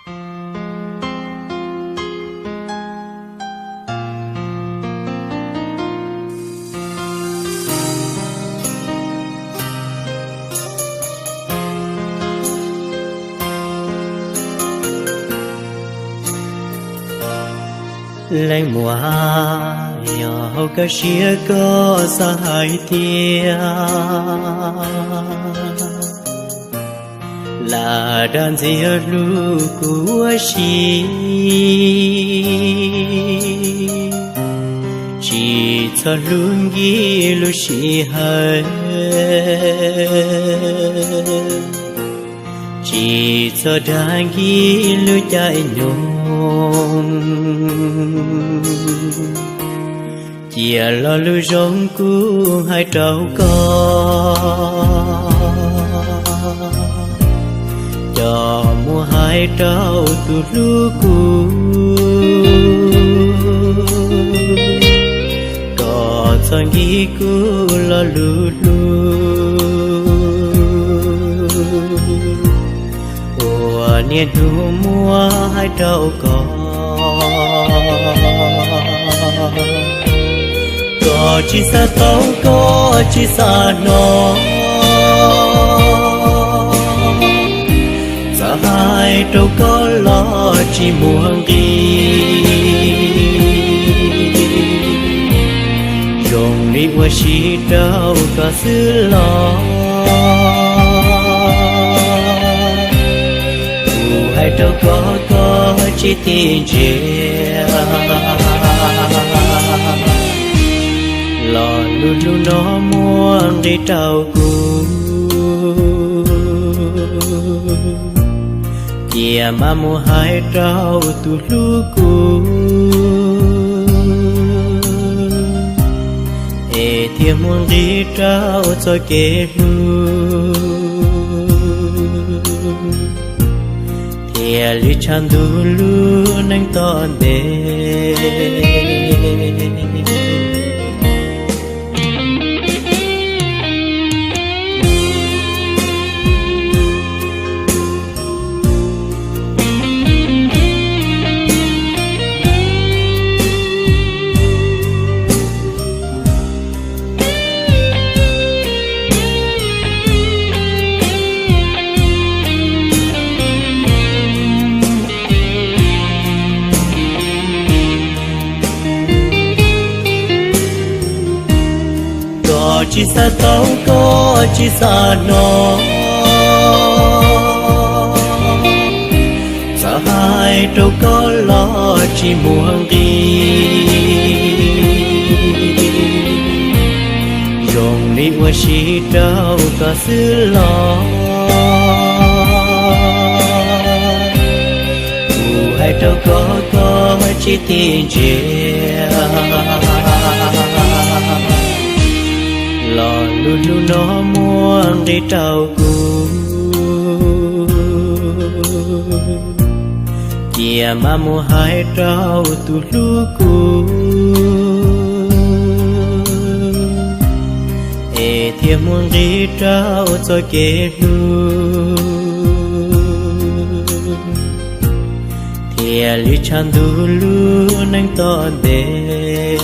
Leej muam, yog hauv koj siab koj xav hais tias lam dag ntxias hlub kuv ua si, tsis txhob hlub nkim lub sij hawm, tsis txhob dag nkim lub caij nyoog. Cia lo lus zoo kuv hais rau koj, coj mus hais rau tus hlub kuv, kom txhob nkim kuv lo lus hlub uas niaj hnub muab hais rau koj. Koj tsis xav tau, koj tsis xav hnov, txawm hais rau koj los tsis muaj nqis. Zoo li ua si rau koj xwb los kuv hais rau koj, koj tsis ti ntsia. Lo lus hlub no muaj nqis rau kuv, cia mam mus hais rau tus hlub kuv, es thiaj muaj nqis rau txoj kev hlub, thiaj li tshav ntuj lub neej tom ntej. Koj tsis xav tau, koj tsis xav hnov, txawm hais rau koj los tsis muaj nqis. Zoo li ua si rau koj xwb los kuv hais rau koj, koj tsis ti ntsia. Lo lus hlub no muaj nqis rau kuv, cia mam mus hais rau tus hlub kuv, es thiaj muaj nqis rau txoj kev hlub, thiaj li tshav ntuj lub neej tom ntej.